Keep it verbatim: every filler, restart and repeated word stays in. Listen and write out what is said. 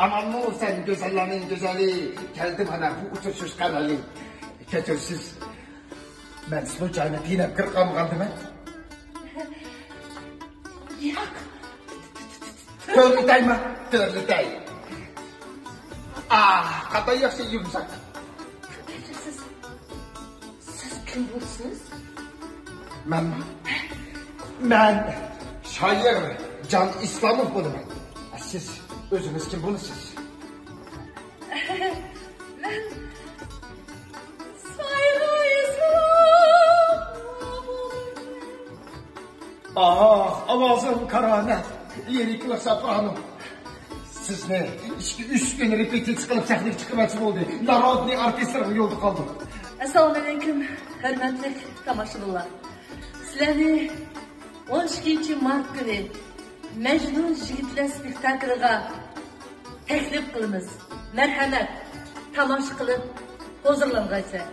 ئامانمۇ سەن گۈزەللەرنىڭ گۈزەلى؟ كەلدىم ئانا بۇ ئۇچرىشىشقا ھېلى. كەچۈرسىز، مەن سۇ چاينى قىيناپ كىرىپ قالمىغاندىمەن؟ ياق. تۆرلىتەيمۇ؟ تۆرلىتەي. ئاھ، قانداق ياخشى يۇمشاق. كەچۈرسىز. سىز كىم بولىسىز؟ مەن، مەن شائىر جان ئىسلاموف بولىمەن. سىز ئۆزىڭىز كىم بولىسىز؟ مەن سايغا ئىسلام. ئاھ، ئاۋازىڭ كارامەت، لىرىكىلىق سوپرانو. سىزنى ئىككى، ئۈچ كۈن رېپېتىتسىيە قىلىپ سەھنىگە چىقىۋەتسە بولدى. نارودنىي ئارتىستلارغا يولدا قالدىم. ئەسسالامۇئەلەيكۇم، ھۆرمەتلىك تاماشىبىنلار. سىلەرنى ئون ئىككىنچى مارت كۈنى مەجنۇن يىگىتلەر سپېكتاكلىغا تەكلىپ قىلىمىز. مەرھەمەت، تاماشا قىلىپ ھۇزۇرلانغايسەن.